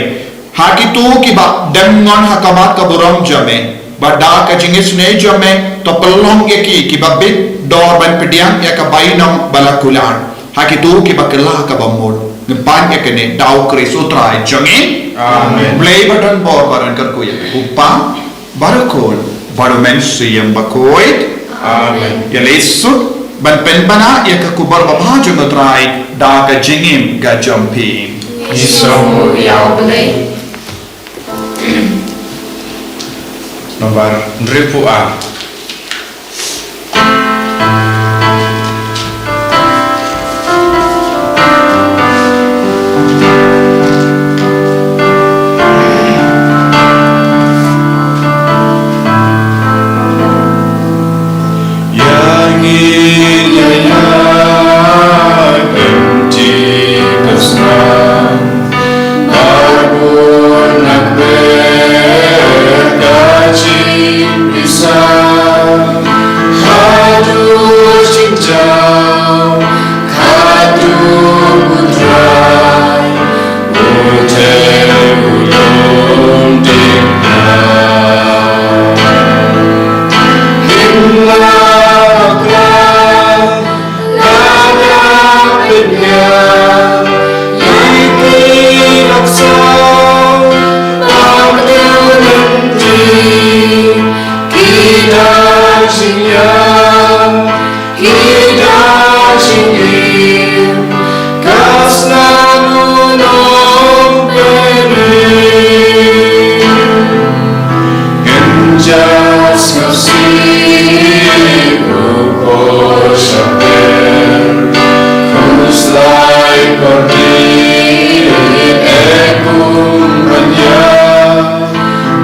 Ha kito kiba dem ngon ha khmat ka burom jong me, bad da ka jingisynei jong me to pynlong ïa ki kiba bit dor ban pdiang ïa ka bainong ba la kular. Ha kito kiba kylla kaba mut. Ngin pan ïa kane da u Khrist u Trai jong ngi. Amen. Blei ba don bor ba don kyrkhu ïa u Kpa, bad u Khun, bad u Mynsiem Bakhuid. Amen. Ïa lei suk ban pynbna ïa ka khubor babha jong u Trai da ka jingim ka jong phi. Ngi sngewbha ïa u Blei. Nombar hynriewphew ar. Ïa ngi ïa ïa kynti ka snam. Ba bun na pyrta jingpisa, haduh jingjaw, haduh u Trai, u te u lum ding na. Hynrei la ka pynïap ïa ki nongsaw ba dang lynti, ki da jingïap, ki da jingim, ka snam u nongpynim. Ngin ïa sngewsih u por sha pher, khuslai por ni, eh, kum ban ïa,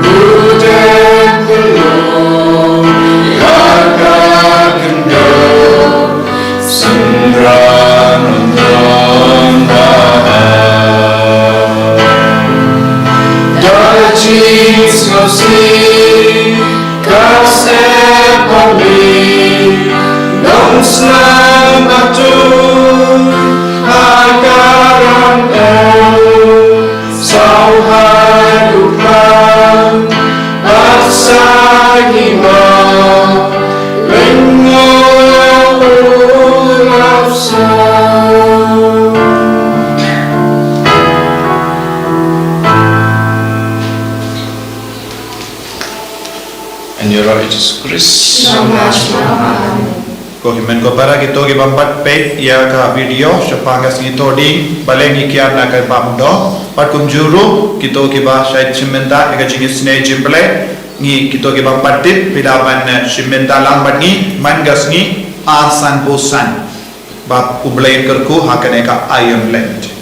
u dei pynlong ïa ka kyndoh. Synran ym don bha. Da jingsngewsih ka seh pali, long snam batu ha ka ram el. Saw hai u klam, bad sa ngi ma, lyngngoh u lap sa. Yn ïaroh ïa Jisu Khrist. Amen. Ko Kumno ko para kito ki bym pat peit ïa ka video shaphang ka sngi Thohdieng, balei ngi kiar na ka bam doh, bad kumjuh ruh kito kiba shait shim bynta ïa ka jingisynei jingpyllait, ngi kito ki bym pat tip, phi lah ban, eh, shim bynta lang bad ngi man ka sngi ar san phew san, ba U Blei un kyrkhu ha kane ka Iron Lent.